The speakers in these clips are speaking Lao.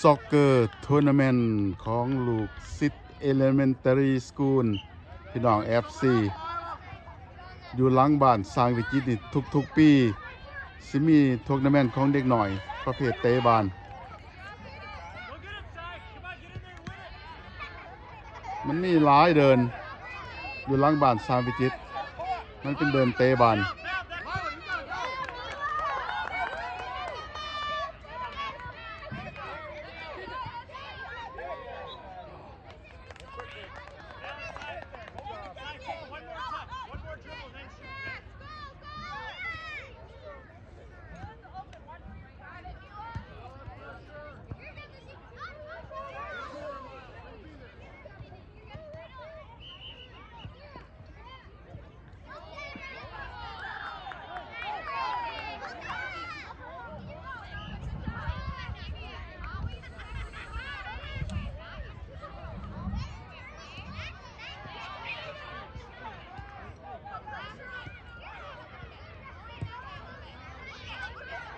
Soccer Tournament ຂອງລູກສິດ Elementary School ພີ່ນ້ອງ ເອັຟຊີ ຢູ່ຫຼັງບ້ານຊ້າງວິຈິດນີ້ ທຸກໆປີຊິມີໂທນາແມນຂອງເດັກນ້ອຍປະເພດເຕະບານ. ມັນມີຫຼາຍເດີ່ນຢູ່ຫຼັງບ້ານຊ້າງວິຈິດ ມັນເປັນເດີ່ນເຕະບານ.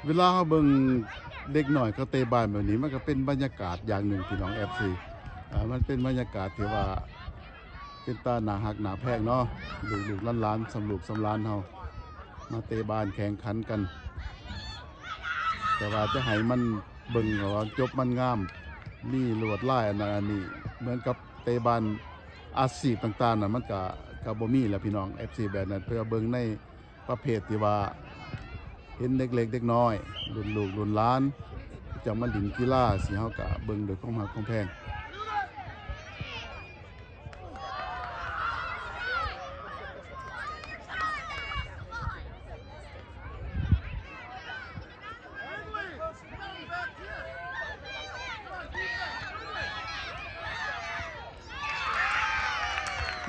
ເວລາເຮົາເບິ່ງເດັກນ້ອຍເຂົາເຕະບານແບບນີ້ ມັນກໍເປັນບັນຍາກາດຢ່າງໜຶ່ງ ພີ່ນ້ອງ ເອັຟຊີ ເອີ ມັນເປັນບັນຍາກາດທີ່ວ່າເປັນຕາໜ້າຮັກໜ້າແພງເນາະ ລູກໆຫຼານໆ ສ່ຳລູກສ່ຳຫຼານເຮົາມາເຕະບານແຂ່ງຂັນກັນ ແຕ່ວ່າຈະໃຫ້ມັນເບິ່ງວ່າຈົບມັນງາມ ມີລວດລາຍອັນນັ້ນອັນນີ້ ເໝືອນກັບເຕະບານອາຊີບຕ່າງໆນະ ມັນກະ ກະບໍ່ມີແຫຼະ ພີ່ນ້ອງ ເອັຟຊີ ແບບນັ້ນ ເພື່ອເບິ່ງໃນ ປະເພດທີ່ວ່າເຫັນເດັກເລັກເດັກນ້ອຍ ລຸ້ນລູກລຸ້ນຫຼານ ຈະມາຫຼິ້ນກິລາ ຊິເຮົາກະເບິ່ງດ້ວຍຄວາມຮັກຄວາມແພງ.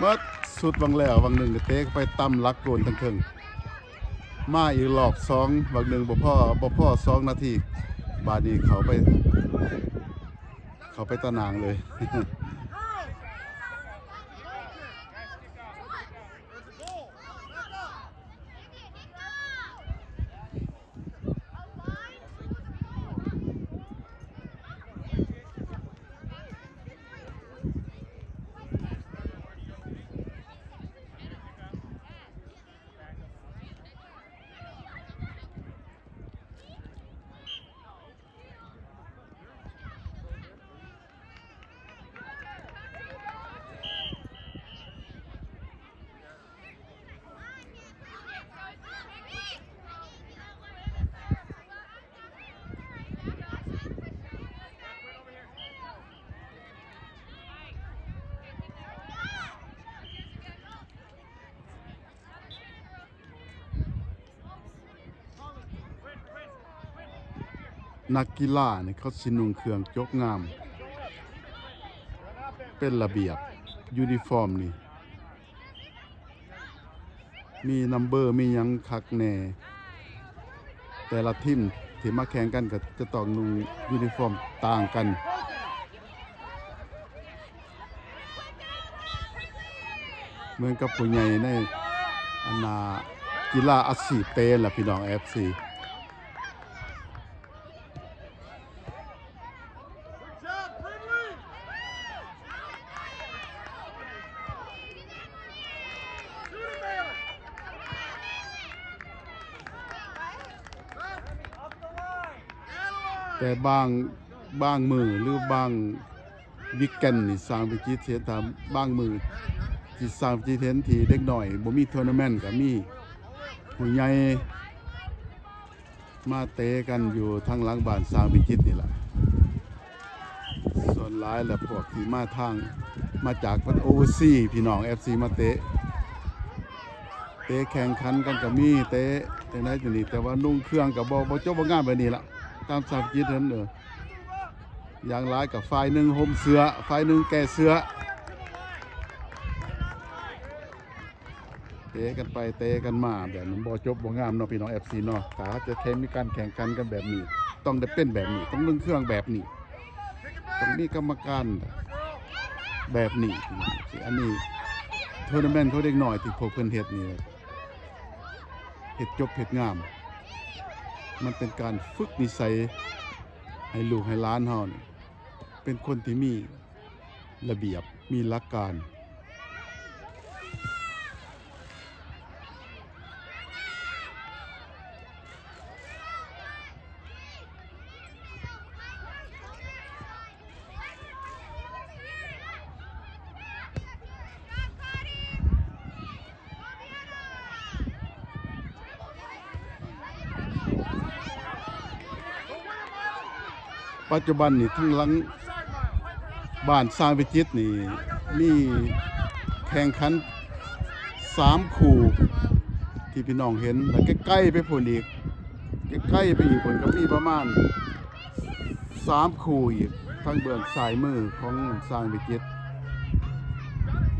ໝົດ ຊຸດຫວ່າງແລ້ວຫວ່າງໜຶ່ງ ເຕະເຂົ້າໄປຕຳຫຼັກໂກນທາງເທິງ ມາອີກລອບສອງ ຫວ່າງໜຶ່ງບໍ່ພໍ ບໍ່ພໍສອງນາທີ ບາດນີ້ເຂົ້າໄປ ເຂົ້າໄປຕາໜ່າງເລີຍ.ນັກກິລານີ້ເຂົາຊິນຸ່ງເຄື່ອງຈົບງາມ ເປັນລະບຽບ ຢູນິຟອມນີ້ ມີນຳເບີ ມີຫຍັງຄັກແນ່. ແຕ່ລະທີມທີ່ມາແຂ່ງກັນກໍຈະຕ້ອງນຸ່ງຢູນິຟອມຕ່າງກັນ ເໝືອນກັບຜູ້ໃຫຍ່ໃນ ອັນນ່າ ກິລາອາຊີບເຕະລະ ພີ່ນ້ອງ ເອັຟຊີ. ແຕ່ບາງ ບາງມື້ ຫຼື ບາງວີກເອັນນີ້ ຊ້າງວິຈິດເຫັນ ຖ້າບາງມື້ທີ່ຊ້າງວິຈິດເຫັນທີ່ເດັກນ້ອຍບໍ່ມີໂທນາແມນ ກໍມີຜູ້ໃຫຍ່ ມາເຕະກັນຢູ່ທາງຫຼັງບ້ານຊ້າງວິຈິດນີ້ລະ. ສ່ວນຫຼາຍລະພວກທີ່ມາທາງ ມາຈາກປະເທດໂອເວີຊີ ພີ່ນ້ອງ ເອັຟຊີ ມາເຕະ ເຕະແຂ່ງຂັນກັນກໍມີ ເຕະຈັ່ງໃດຈັ່ງນີ້ ແຕ່ວ່ານຸ່ງເຄື່ອງກໍບໍ່ ບໍ່ຈົບບໍ່ງາມແບບນີ້ລະ ຕາມສາວຈິດຫັ້ນເດີ. ຢ່າງຫຼາຍກໍຝ່າຍໜຶ່ງຫົ່ມເສື້ອ ຝ່າຍໜຶ່ງແກ່ເສື້ອ. ເຕະກັນໄປເຕະກັນມາແບບນັ້ນ ບໍ່ຈົບບໍ່ງາມເນາະ ພີ່ນ້ອງ ເອັຟຊີ ເນາະ. ຖ້າຈະແຂ່ງ ມີການແຂ່ງຂັນກັນແບບນີ້ ຕ້ອງໄດ້ເປັນແບບນີ້ ຕ້ອງນຸ່ງເຄື່ອງແບບນີ້ ຕ້ອງມີກຳມະການແບບນີ້. ອັນນີ້ໂທນາແມນຂອງເດັກນ້ອຍທີ່ພວກເພິ່ນເຮັດນີ້ ເຮັດຈົບເຮັດງາມ ມັນເປັນການຝຶກນິໄສໃຫ້ລູກໃຫ້ຫຼານເຮົານີ້ ເປັນຄົນທີ່ມີລະບຽບ ມີຫຼັກການ. ປັດຈຸບັນນີ້ ທາງຫຼັງບ້ານຊ້າງວິຈິດນີ້ ມີແຂ່ງຂັນສາມຄູ່ທີ່ພີ່ນ້ອງເຫັນ ແລະ ໃກ້ໆໄປພຸ້ນອີກ ໃກ້ໆໄປອີກພຸ້ນກໍມີປະມານ ສາມຄູ່ອີກ ທາງເບື້ອງຊ້າຍມືຂອງຊ້າງວິຈິດ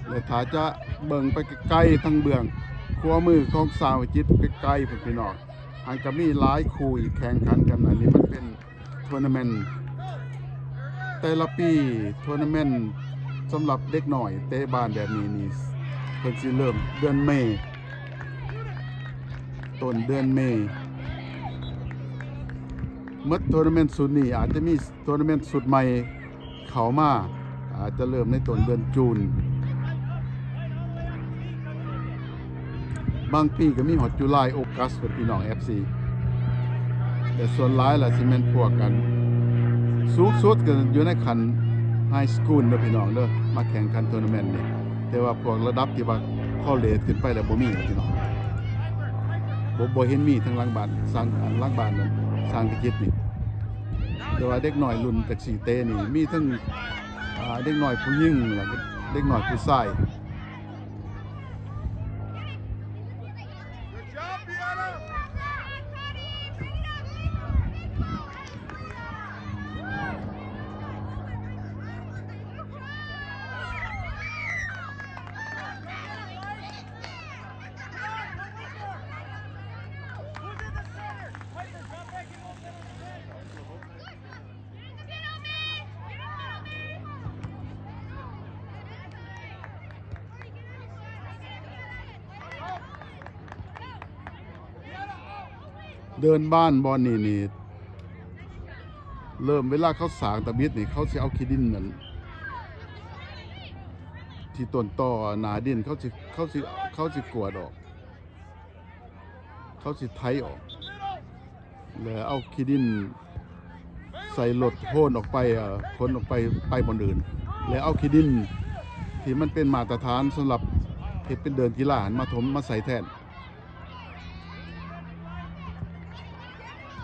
ແລະ ຖ້າຈະເບິ່ງໄປໃກ້ໆ ທາງເບື້ອງຂວາມືຂອງຊ້າງວິຈິດ ໃກ້ໆພຸ້ນພີ່ນ້ອງ ຫັ້ນກໍມີຫຼາຍຄູ່ອີກແຂ່ງຂັນກັນ. ອັນນີ້ມັນເປັນໂທນາແມນ ແຕ່ລະປີ ໂທນາແມນສຳລັບເດັກນ້ອຍເຕະບານແບບນີ້ນີ້ ເພິ່ນຊິເລີ່ມເດືອນເມ ຕົ້ນເດືອນເມ. ໝົດໂທນາແມນຊຸດນີ້ ອາດຈະມີໂທນາແມນຊຸດໃໝ່ເຂົ້າມາ ອາດຈະເລີ່ມໃນຕົ້ນເດືອນຈູນ ບາງປີກໍມີຮອດຈູລາຍ ໂອກັສພຸ້ນ ພີ່ນ້ອງເອັຟຊີ ແຕ່ສ່ວນຫຼາຍລະຊິແມ່ນພວກກັນ ສູງສຸດກໍຢູ່ໃນຂັ້ນໄຮສະກູນເດີພີ່ນ້ອງເດີ ມາແຂ່ງຂັນໂທນາແມນນີ້. ແຕ່ວ່າພວກລະດັບທີ່ວ່າຄໍເລດຂຶ້ນໄປແລ້ວບໍ່ມີພີ່ນ້ອງ ບໍ່ ບໍ່ເຫັນມີທາງຫຼັງບ້ານຊ້າງ ຫຼັງບ້ານຊ້າງວິຈິດນີ້. ແຕ່ວ່າເດັກນ້ອຍລຸ້ນແທັກຊີເຕະນີ້ ມີທັງ ອ່າ ເດັກນ້ອຍຜູ້ຍິງ ແລ້ວກໍເດັກນ້ອຍຜູ້ຊາຍ. Good job, Deanna! ເດີ່ນບ້ານບ່ອນນີ້ນີ້ ເລີ່ມເວລາເຂົາສ້າງຕະບິດນີ້ ເຂົາຊິເອົາຂີ້ດິນນັ້ນ ທີ່ຕົ້ນຕໍໜ້າດິນ ເຂົາຊິ ເຂົາຊິ ເຂົາຊິກວາດອອກ ເຂົາຊິໄຖອອກ ແລະເອົາຂີ້ດິນໃສ່ລົດໂຮນອອກໄປ ເອີ ຂົນອອກໄປ ໄປບ່ອນອື່ນ ແລະເອົາຂີ້ດິນທີ່ມັນເປັນມາດຕະຖານສຳລັບເຮັດເປັນເດີ່ນກິລາຫັ້ນມາຖົມ ມາໃສ່ແທນ.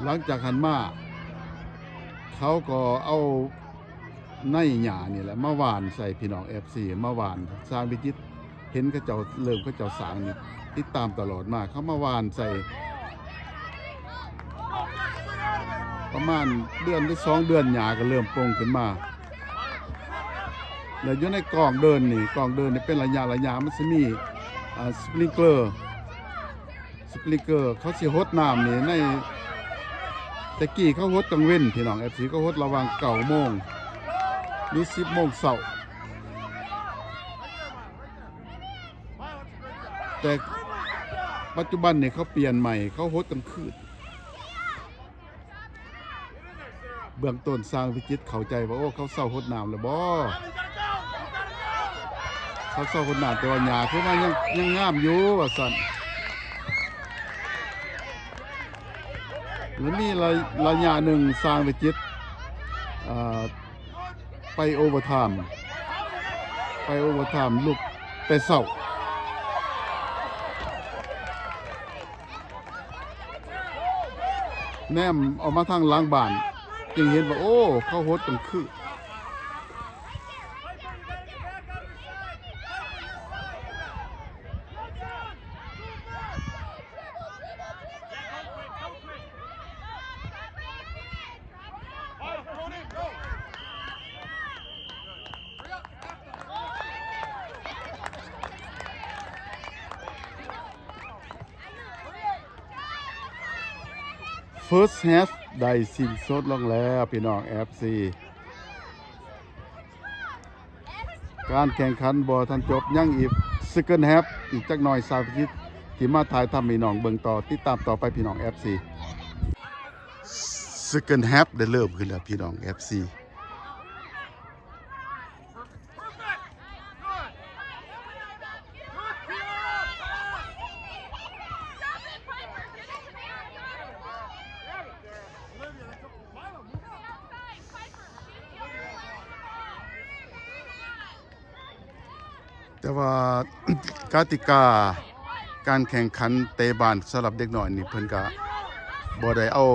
ຫຼັງຈາກຫັ້ນມາ ເຂົາກໍເອົາໃນຫຍ້ານີ້ແຫຼະມາຫວ່ານໃສ່ ພີ່ນ້ອງເອັຟຊີ ມາຫວ່ານ ຊ້າງວິຈິດ ເຫັນເຂົາເຈົ້າເລີ່ມ ເຂົາເຈົ້າສ້າງນີ້ ຕິດຕາມຕະຫຼອດມາ ເຂົາມາຫວ່ານໃສ່ ປະມານເດືອນຫຼືສອງເດືອນ ຫຍ້າກໍເລີ່ມປົ່ງຂຶ້ນມາ ແລະຢູ່ໃນກ້ອງເດີ່ນນີ້ ກ້ອງເດີ່ນນີ້ເປັນໄລຍະໄລຍະ ມັນຊິມີ ອ່າ ສະປຣິງເກີ ສະປຣິງເກີ ເຂົາຊິຫົດນ້ຳນີ້ໃນ ແຕ່ກີ້ເຂົາຫົດກາງເວັນ ພີ່ນ້ອງເອັຟຊີ ເຂົາຫົດລະຫວ່າງເກົ້າໂມງ ຫຼື ສິບໂມງເຊົ້າ ແຕ່ປັດຈຸບັນນີ້ເຂົາປ່ຽນໃໝ່ ເຂົາຫົດກາງຄືນ. ເບື້ອງຕົ້ນ ຊ້າງວິຈິດເຂົ້າໃຈວ່າ ໂອ້ ເຂົາເຊົາຫົດນ້ຳແລ້ວບໍ? ເຂົາເຊົາຫົດນ້ຳ ແຕ່ວ່າຫຍ້າຄືວ່າຍັງ ຍັງງາມຢູ່ ວ່າຊັ້ນ. ແລະມີໄລຍະໜຶ່ງ ຊ້າງວິຈິດ ເອີ ໄປໂອເວີທາມ ໄປໂອເວີທາມ ລຸກແຕ່ເຊົ້າ. ແນມອອກມາທາງຫຼັງບ້ານ ຈຶ່ງເຫັນວ່າ ໂອ້ ເຂົາຫົດກັນຄື. ເຟີສແຮບໄດ້ສິ້ນສຸດລົງແລ້ວ ພີ່ນ້ອງເອັຟຊີ ການແຂ່ງຂັນບໍ່ທັນຈົບ ຍັງອີກເຊັກເກີນແຮບ ອີກຈັກໜ່ອຍ ຊາວພິຈິດ ທີ່ມາຖ່າຍທຳໃຫ້ນ້ອງເບິ່ງຕໍ່ ຕິດຕາມຕໍ່ໄປ ພີ່ນ້ອງເອັຟຊີ. ເຊັກເກີນແຮບໄດ້ເລີ່ມຂຶ້ນແລ້ວ ພີ່ນ້ອງເອັຟຊີ. ແຕ່ວ່າກະຕິກາການແຂ່ງຂັນເຕະບານສຳລັບເດັກນ້ອຍນີ້ ເພິ່ນກະບໍ່ໄດ້ເອົາ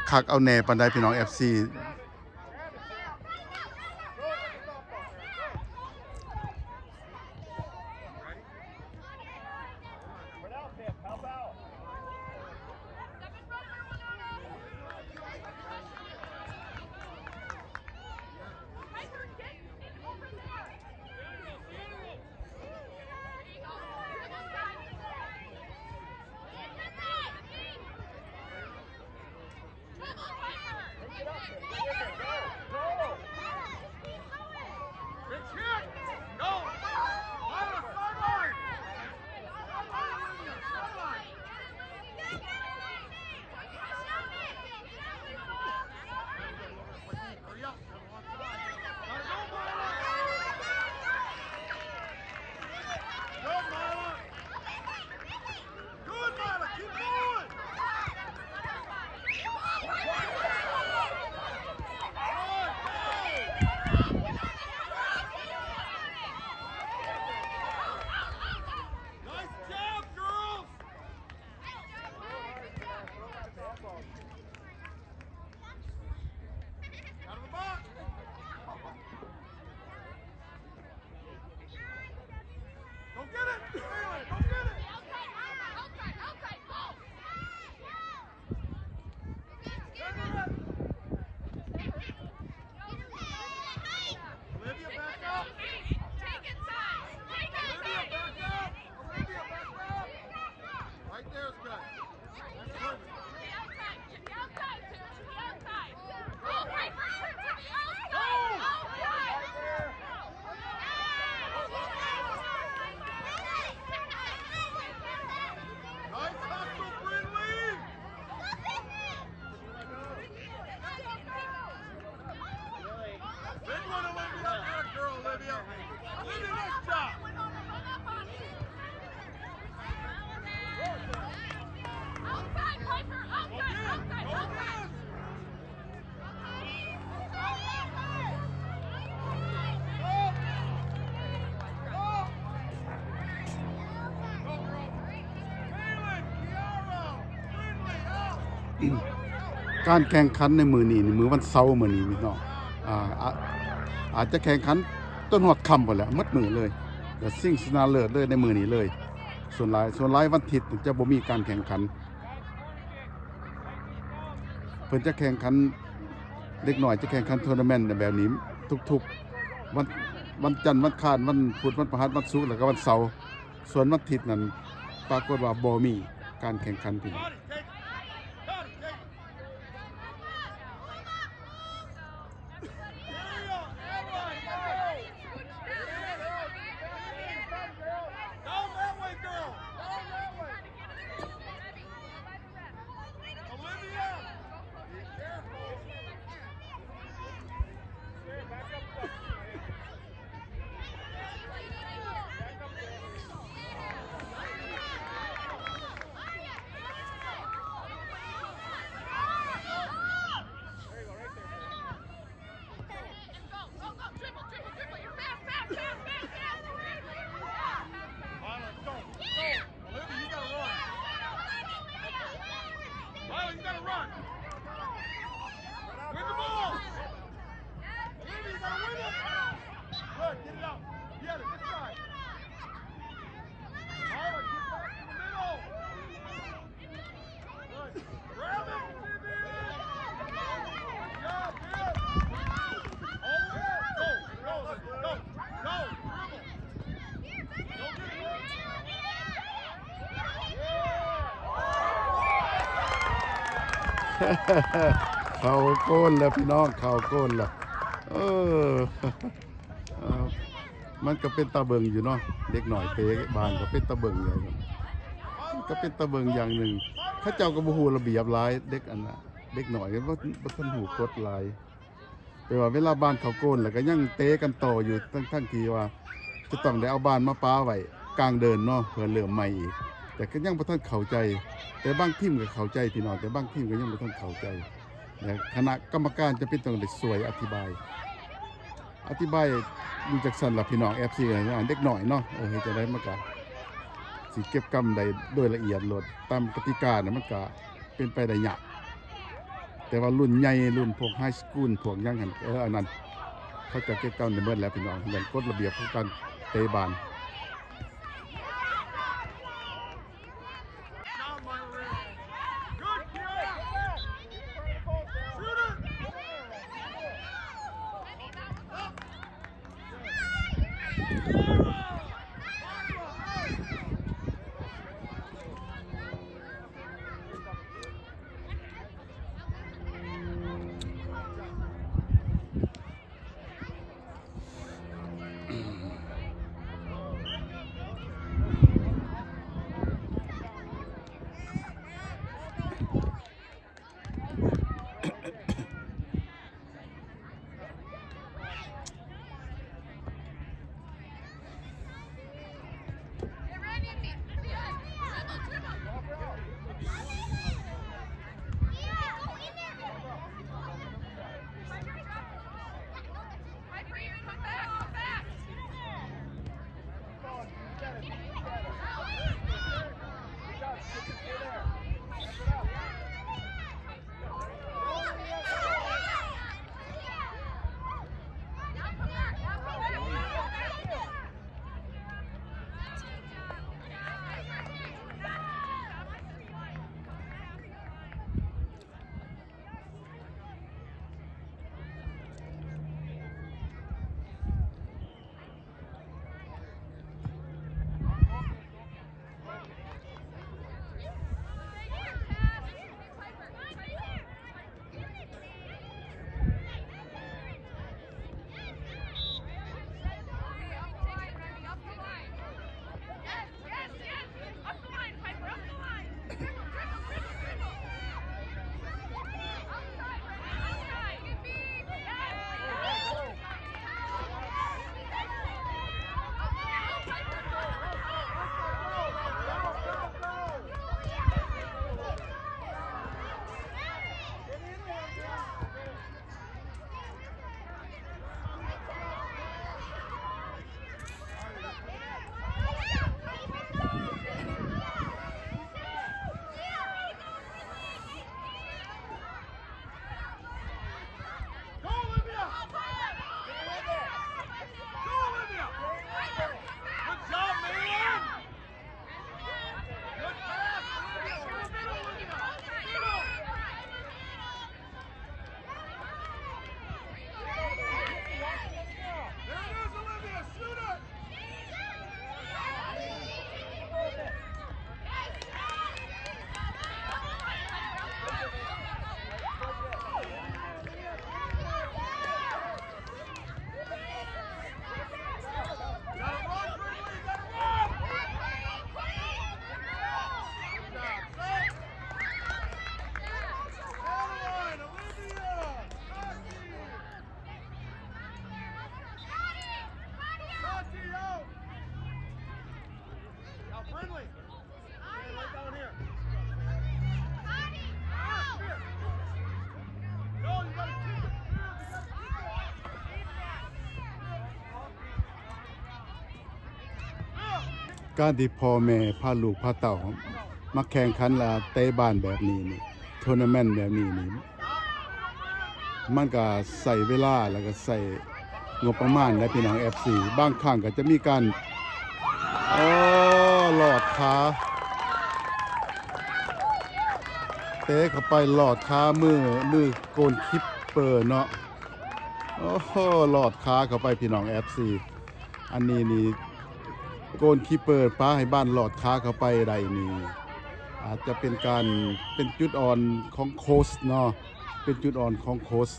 ຄັກເອົາແນ່ປານໃດ ພີ່ນ້ອງ ເອັຟຊີ. Go, girl. ການແຂ່ງຂັນໃນມື້ນີ້ນີ້ ມື້ວັນເສົາມື້ນີ້ເນາະ ອາ ອາ ອາດຈະແຂ່ງຂັນຈົນຮອດຄ່ຳພຸ້ນແຫຼະ ໝົດມື້ເລີຍ ກະຊິງຊະນະເລີດເລີຍໃນມື້ນີ້ເລີຍ. ສ່ວນຫຼາຍ ສ່ວນຫຼາຍວັນທິດຈະບໍ່ມີການແຂ່ງຂັນ ເພິ່ນຈະແຂ່ງຂັນ ເດັກນ້ອຍຈະແຂ່ງຂັນໂທນາແມັນແບບນີ້ທຸກໆ ວັນ ວັນຈັນ ວັນຄານ ວັນພຸດ ວັນພະຫັດ ວັນສຸກ ແລ້ວກະວັນເສົາ. ສ່ວນວັນທິດນັ້ນປາກົດວ່າບໍ່ມີການແຂ່ງຂັນພີ່ນ້ອງ.ເຂົ້າໂກນແລ້ວພີ່ນ້ອງ ເຂົ້າໂກນແລ້ວ ເອີ. ເອີ ມັນກະເປັນຕາເບິ່ງຢູ່ເນາະ ເດັກນ້ອຍເຕະບານກະເປັນຕາເບິ່ງຢູ່ ມັນກະເປັນຕາເບິ່ງຢ່າງໜຶ່ງ. ເຂົາເຈົ້າກະບໍ່ຮູ້ລະບຽບຫຼາຍ ເດັກອັນນະ ເດັກນ້ອຍກະບໍ່ ບໍ່ທັນຮູ້ກົດຫຼາຍ ແຕ່ວ່າເວລາບານເຂົ້າໂກນແລ້ວກະຍັງເຕະກັນຕໍ່ຢູ່ ທັງໆທີ່ວ່າຈະຕ້ອງໄດ້ເອົາບານມາປະໄວ້ກາງເດີ່ນເນາະ ເພື່ອເລີ່ມໃໝ່ອີກ ແຕ່ກະຍັງບໍ່ທັນເຂົ້າໃຈ. ແຕ່ບາງທີມກະເຂົ້າໃຈພີ່ນ້ອງ ແຕ່ບາງທີມກະຍັງບໍ່ທັນເຂົ້າໃຈ ແລະ ຄະນະກຳມະການຈຳເປັນຕ້ອງໄດ້ຊ່ວຍອະທິບາຍ. ອະທິບາຍຢູ່ຈັກຊັ້ນລະພີ່ນ້ອງ ເອັຟຊີ ເດັກນ້ອຍເນາະ ເອີ ເຮັດຈັ່ງໃດມັນກະຊິເກັບກຳໄດ້ໂດຍລະອຽດໂລດ ຕາມກະຕິການະ ມັນກະເປັນໄປໄດ້ຍາກ ແຕ່ວ່າລຸ້ນໃຫຍ່ ລຸ້ນພວກໄຮສະກູນ ພວກຫຍັງຫັ້ນ ເອີ ອັນນັ້ນ ເຂົາເຈົ້າເກັບກຳໄດ້ໝົດແລ້ວພີ່ນ້ອງ ເລື່ອງກົດລະບຽບຂອງການເຕະບານ.ການທີ່ພໍ່ແມ່ພາລູກພາເຕົ້າມາແຂ່ງຂັນ ແລະ ເຕະບານແບບນີ້ນີ້ ໂທນາແມັນແບບນີ້ນີ້ ມັນກະໃຊ້ເວລາ ແລ້ວກະໃຊ້ງົບປະມານໄດ໋ພີ່ນ້ອງ ເອັຟຊີ ບາງຄັ້ງກະຈະມີການ ໂອ້ ລອດຂາ ເຕະເຂົ້າໄປລອດຂາມື ມືໂກນຄີບເປີເນາະ ໂອ້ໂຫ ລອດຂາເຂົ້າໄປພີ່ນ້ອງ ເອັຟຊີ ອັນນີ້ນີ້ ໂກນຄີບເປີປາໃຫ້ບານລອດຂາເຂົ້າໄປໄດ້ນີ້ ອາດຈະເປັນການ ເປັນຈຸດອ່ອນຂອງໂຄຊເນາະ ເປັນຈຸດອ່ອນຂອງໂຄຊ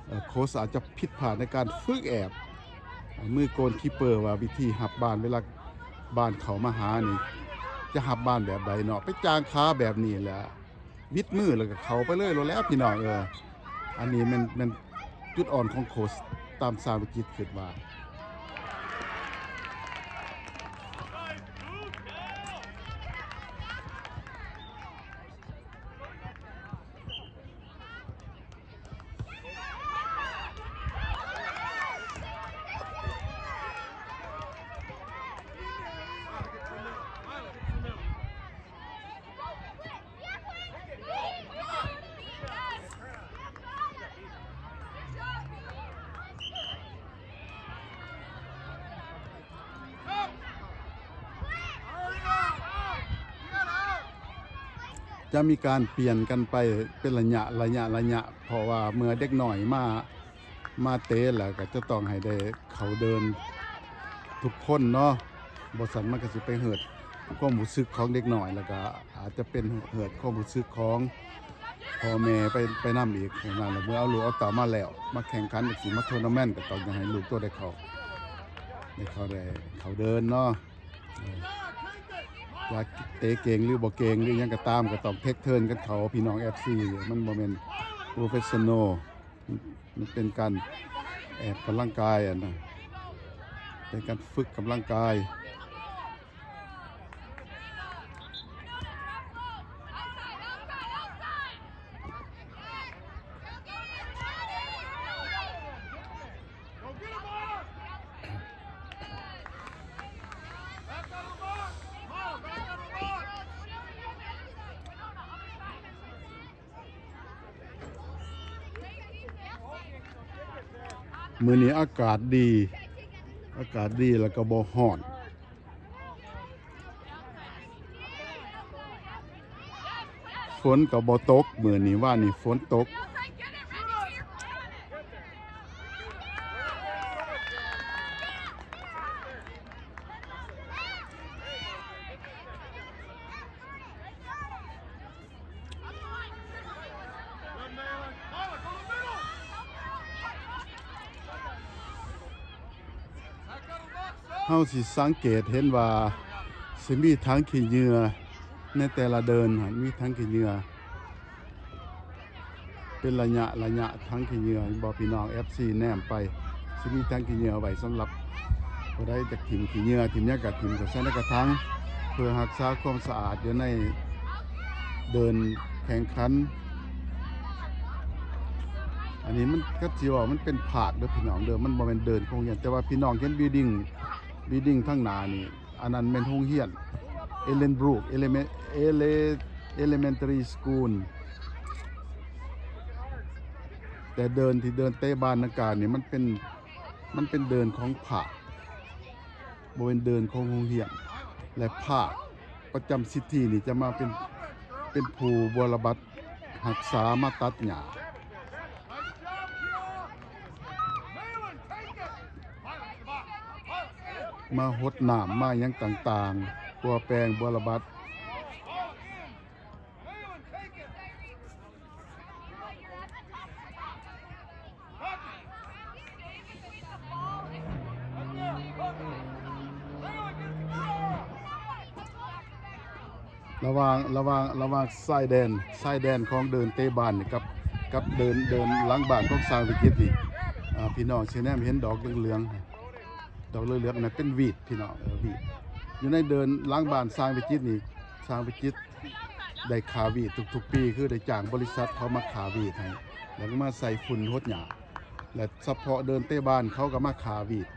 ເອີ ໂຄຊອາດຈະຜິດພາດໃນການຝຶກແອບ ມືໂກນຄີບເປີວ່າວິທີຮັບບານ ເວລາບານເຂົ້າມາຫານີ້ ຈະຮັບບານແບບໃດເນາະ ໄປຈ້າງຂາແບບນີ້ແຫຼະ ບິດມືແລ້ວກໍເຂົ້າໄປເລີຍໂລດແຫຼະພີ່ນ້ອງເອີຍ ອັນນີ້ແມ່ນ ແມ່ນຈຸດອ່ອນຂອງໂຄຊ ຕາມສາວະກິດຄິດວ່າ. ຈະມີການປ່ຽນກັນໄປເປັນໄລຍະ ໄລຍະ ໄລຍະ ເພາະວ່າເມື່ອເດັກນ້ອຍມາ ມາເຕະແລ້ວກໍຈະຕ້ອງໃຫ້ໄດ້ເຂົ້າເດີ່ນທຸກຄົນເນາະ, ບໍ່ຊັ້ນມັນກໍຊິໄປເຮີດຄວາມຮູ້ສຶກຂອງເດັກນ້ອຍ ແລ້ວກໍອາດຈະເປັນເຮີດຄວາມຮູ້ສຶກຂອງພໍ່ແມ່ໄປ ໄປນຳອີກ. ນັ້ນແຫຼະ ເມື່ອເອົາລູກເອົາເຕົ້າມາແລ້ວ ມາແຂ່ງຂັນ ຈັກຊິມາໂທນາແມັນ ກໍຕ້ອງຢາກໃຫ້ລູກໂຕໄດ້ເຂົ້າ ໄດ້ເຂົ້າ ໄດ້ເຂົ້າເດີ່ນເນາະ. ເອີ ຢາກເຕະເກັ່ງຫຼືບໍ່ເກັ່ງຫຼືຫຍັງກໍຕາມ ກໍຕ້ອງເທັກເທີນກັນເຂົ້າ ພີ່ນ້ອງເອັຟຊີ. ມັນບໍ່ແມ່ນໂປຣເຟສຊັນນໍ ມັນເປັນການແອກກຳລັງກາຍ ອັນນັ້ນ ເປັນການຝຶກກຳລັງກາຍ. ມື້ນີ້ອາກາດດີ ອາກາດດີ ແລ້ວກໍບໍ່ຮ້ອນ. ຝົນກໍບໍ່ຕົກ ມື້ນີ້ ວານນີ້ຝົນຕົກ. ເຮົາຊິສັງເກດເຫັນວ່າຊິມີຖັງຂີ້ເຫຍື້ອ ໃນແຕ່ລະເດີ່ນຫັ້ນມີຖັງຂີ້ເຫຍື້ອເປັນໄລຍະໄລຍະ. ຖັງຂີ້ເຫຍື້ອ ເຫັນບໍ່ ພີ່ນ້ອງເອັຟຊີ ແນມໄປ ຊິມີຖັງຂີ້ເຫຍື້ອໄວ້ສຳລັບຜູ້ໃດຈະຖິ້ມຂີ້ເຫຍື້ອ ຖິ້ມຫຍັງກໍຖິ້ມເຂົ້າໃສ່ໃນກະຖັງ ເພື່ອຮັກສາຄວາມສະອາດຢູ່ໃນເດີ່ນແຂ່ງຂັນ. ອັນນີ້ມັນ ກໍຊິເວົ້າມັນເປັນພາກເດີພີ່ນ້ອງເດີ ມັນບໍ່ແມ່ນເດີ່ນຂອງໂຮງຮຽນ ແຕ່ວ່າພີ່ນ້ອງເຫັນບິວດິ້ງ ບິວດິ້ງທາງໜ້ານີ້ ອັນນັ້ນແມ່ນໂຮງຮຽນ Ellenbrook Elemen- Ele- Elementary School. ແຕ່ເດີ່ນທີ່ເດີ່ນເຕະບານທາງການນີ້ ມັນເປັນ ມັນເປັນເດີ່ນຂອງພາກ ບໍ່ແມ່ນເດີ່ນຂອງໂຮງຮຽນ ແລະ ພາກປະຈຳຊິດທີນີ້ຈະມາເປັນ ເປັນຜູ້ບົວລະບັດຮັກສາ ມາຕັດຫຍ້າ ມາຫົດນ້ຳ ມາຫຍັງຕ່າງໆ ປົວແປງບົວລະບັດ. ລະຫວ່າງ ລະຫວ່າງ ລະຫວ່າງຊາຍແດນ ຊາຍແດນຂອງເດີ່ນເຕະບານນີ້ກັບ ກັບເດີ່ນ ເດີ່ນຫຼັງບ້ານຂອງຊ່າງວິຈິດນີ້ ອາ ພີ່ນ້ອງຊິແນມເຫັນດອກເຫຼືອງໆ ດອກເຫຼືອງໆ ອັນນັ້ນເປັນວີດ ພີ່ນ້ອງ ເອີ ວີດ. ຢູ່ໃນເດີ່ນຫຼັງບ້ານຊ່າງວິຈິດນີ້ ຊ່າງວິຈິດໄດ້ຂ້າວີດທຸກໆປີ ຄືໄດ້ຈ້າງບໍລິສັດເຂົາມາຂ້າວີດໃຫ້ ແລ້ວກໍມາໃສ່ຝຸ່ນຫົດຫຍ້າ ແລະ ສະເພາະເດີ່ນເຕະບານເຂົາກໍມາຂ້າວີດ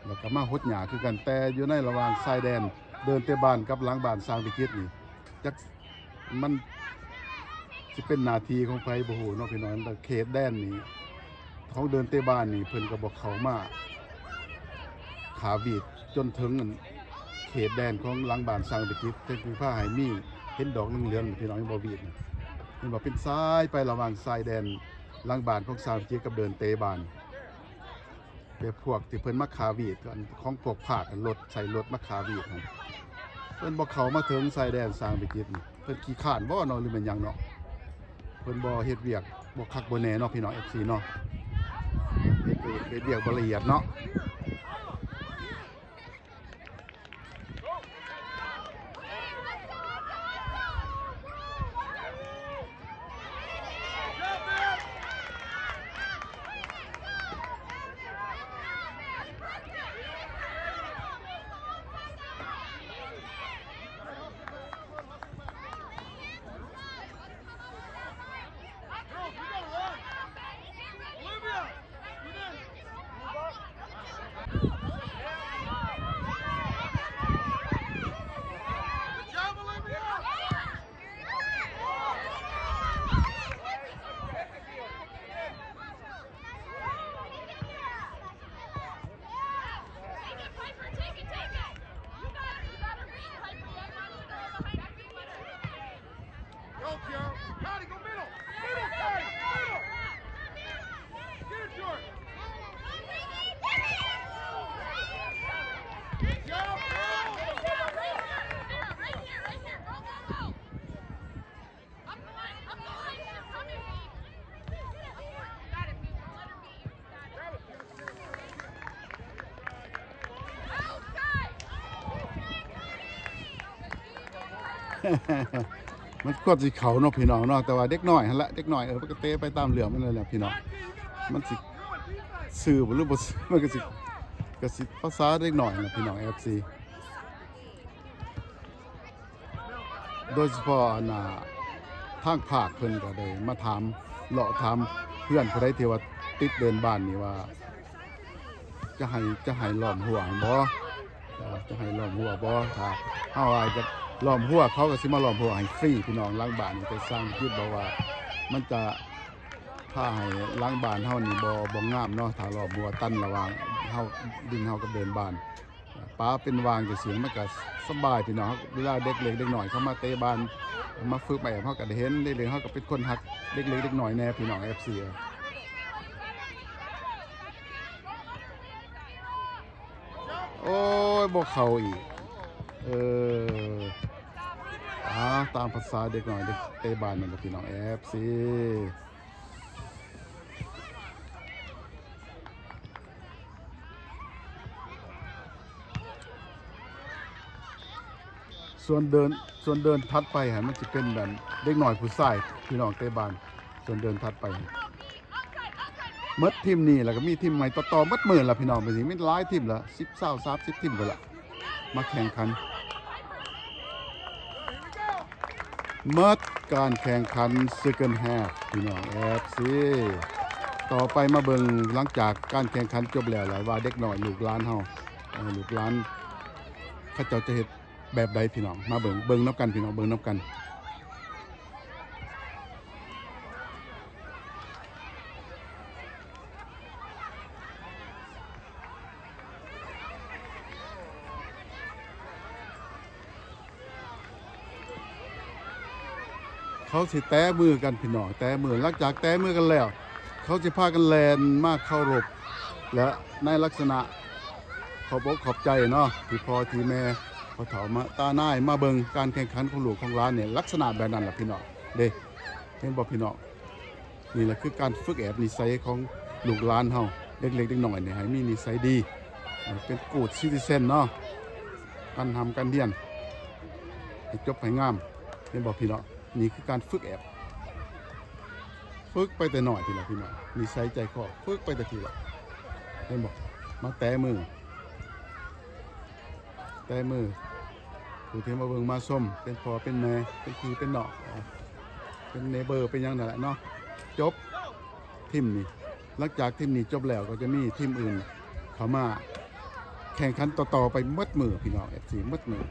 ແລ້ວກໍມາຫົດຫຍ້າຄືກັນ. ແຕ່ຢູ່ໃນລະຫວ່າງຊາຍແດນເດີ່ນເຕະບານກັບຫຼັງບ້ານຊ່າງວິຈິດນີ້ ຈັກ ມັນຊິເປັນໜ້າທີ່ຂອງໃຜບໍ່ຮູ້ເນາະ ພີ່ນ້ອງ. ແຕ່ເຂດແດນນີ້ ຂອງເດີ່ນເຕະບານນີ້ ເພິ່ນກໍບໍ່ເຂົ້າມາຂ້າວີດຈົນເຖິງເຂດແດນຂອງຫຼັງບ້ານຊ່າງວິຈິດ ເຊິ່ງຊິພາໃຫ້ມີເຫັນດອກເຫຼືອງໆ ພີ່ນ້ອງ ເຫັນບໍ່ ວີດນະ ເຫັນບໍ່ ເປັນສາຍໄປລະຫວ່າງຊາຍແດນຫຼັງບ້ານຂອງຊ່າງວິຈິດກັບເດີ່ນເຕະບານ. ແຕ່ພວກທີ່ເພິ່ນມາຂ້າວີດ ອັນຂອງພວກພາກ ລົດ ໃຊ້ລົດມາຂ້າວີດຫັ້ນ ເພິ່ນບໍ່ເຂົ້າມາເຖິງຊາຍແດນຊ່າງວິຈິດນີ້ ເພິ່ນຂີ້ຄ້ານບໍ່ເນາະ ຫຼືແມ່ນຫຍັງເນາະ ເພິ່ນບໍ່ເຮັດວຽກ ບໍ່ຄັກບໍ່ແນ່ເນາະ ພີ່ນ້ອງເອັຟຊີເນາະ ເຮັດ ເຮັດວຽກບໍ່ລະອຽດເນາະ. ມັນຄວນຊິເຂົ້າເນາະພີ່ນ້ອງເນາະ ແຕ່ວ່າເດັກນ້ອຍຫັ້ນລະ ເດັກນ້ອຍ ເອີ ມັນກໍເຕະໄປຕາມເລື່ອງມັນນັ້ນແຫຼະພີ່ນ້ອງ. ມັນຊິຊື່ບໍ່ ຫຼືບໍ່ຊື່ ມັນກໍຊິ ກໍຊິພາສາເດັກນ້ອຍຫັ້ນລະພີ່ນ້ອງ ເອັຟຊີ. ໂດຍສະເພາະອັນນ່າ ທາງພາກເພິ່ນກໍໄດ້ມາຖາມ ເລາະຖາມເຮືອນຜູ້ໃດທີ່ວ່າຕິດເດີ່ນບ້ານນີ້ວ່າ ຈະໃຫ້ ຈະໃຫ້ລ້ອມຮົ້ວຫັ້ນບໍ່ ເອີ ຈະໃຫ້ລ້ອມຮົ້ວບໍ່. ຖ້າເຮົາວ່າຈະລ້ອມຮົ້ວ ເຂົາກໍຊິມາລ້ອມຮົ້ວໃຫ້ຟຣີພີ່ນ້ອງ. ຫຼັງບ້ານນີ້ ແຕ່ຊ່າງຄິດບອກວ່າ ມັນຈະພາໃຫ້ຫຼັງບ້ານເຮົານີ້ບໍ່ ບໍ່ງາມເນາະ ຖ້າລ້ອມຮົ້ວຕັນລະຫວ່າງເຮົາ ດິນເຮົາກັບເດີ່ນບ້ານ. ປາເປັນຫວ່າງຈັ່ງຊີ້ ມັນກໍສະບາຍພີ່ນ້ອງ. ເວລາເດັກເລັກເດັກນ້ອຍເຂົາມາເຕະບານ ມາຝຶກມາແອບ ເຮົາກໍໄດ້ເຫັນ ເດັກໆ ເຮົາກໍເປັນຄົນຮັກເດັກເລັກເດັກນ້ອຍແດ່ພີ່ນ້ອງ ເອັຟຊີ. ໂອ້ຍ ບໍ່ເຂົ້າອີກ ເອີ ອາ ຕາມພາສາເດັກນ້ອຍເຕະບານນັ້ນແຫຼະພີ່ນ້ອງ ເອັຟຊີ. ສ່ວນເດີ່ນ ສ່ວນເດີ່ນຖັດໄປຫັ້ນ ມັນຊິເປັນແບບເດັກນ້ອຍຜູ້ຊາຍ ພີ່ນ້ອງເຕະບານ. ສ່ວນເດີ່ນຖັດໄປ ໝົດທີມນີ້ ແລ້ວກໍມີທີມໃໝ່ຕໍ່ໆ ໝົດມື້ລະພີ່ນ້ອງ. ເປັນຊິມີຫຼາຍທີມລະ ສິບ ຊາວ ສາມສິບທີມພຸ້ນລະ ມາແຂ່ງຂັນ. ໝົດການແຂ່ງຂັນ second half ພີ່ນ້ອງ ເອັຟຊີ. ຕໍ່ໄປມາເບິ່ງ ຫຼັງຈາກການແຂ່ງຂັນຈົບແລ້ວລະ ວ່າເດັກນ້ອຍລູກຫຼານເຮົາ ເອີ ລູກຫຼານເຂົາເຈົ້າຈະເຮັດແບບໃດພີ່ນ້ອງ. ມາເບິ່ງ ເບິ່ງນຳກັນພີ່ນ້ອງ ເບິ່ງນຳກັນ. ເຂົາຊິແຕະມືກັນພີ່ນ້ອງ ແຕະມື. ຫຼັງຈາກແຕະມືກັນແລ້ວ ເຂົາຊິພາກັນແລ່ນມາເຄົາລົບ ແລະ ໃນລັກສະນະຂອບອົກຂອບໃຈເນາະ ທີ່ພໍ່ທີ່ແມ່ ພໍ່ເຖົ້າມາ ຕານາຍມາເບິ່ງການແຂ່ງຂັນຂອງລູກຂອງຫຼານນີ້ ລັກສະນະແບບນັ້ນລະພີ່ນ້ອງເດ້. ເຫັນບໍ່ພີ່ນ້ອງ? ນີ້ລະຄືການຝຶກແອບນິໄສຂອງລູກຫຼານເຮົາ ເດັກເລັກເດັກນ້ອຍນີ້ ໃຫ້ມີນິໄສດີ ເປັນ good citizen ເນາະ ການຮ່ຳການຮຽນໃຫ້ຈົບໃຫ້ງາມ. ເຫັນບໍ່ພີ່ນ້ອງ? ນີ້ຄືການຝຶກແອບ ຝຶກໄປແຕ່ນ້ອຍພຸ້ນລະພີ່ນ້ອງ ນິໄສໃຈຄໍ ຝຶກໄປແຕ່ພີ້ລະ. ເຫັນບໍ່? ມາແຕະມື ແຕະມື ຜູ້ທີ່ມາເບິ່ງມາຊົມ ເປັນພໍ່ເປັນແມ່ ເປັນພີ່ເປັນນ້ອງ ເປັນເນເບີ ເປັນຫຍັງນັ້ນແຫຼະເນາະ. ຈົບທີມນີ້ ຫຼັງຈາກທີມນີ້ຈົບແລ້ວ ກໍຈະມີທີມອື່ນເຂົ້າມາແຂ່ງຂັນຕໍ່ໆໄປໝົດມື້ ພີ່ນ້ອງ ເອັຟຊີ ໝົດມື້.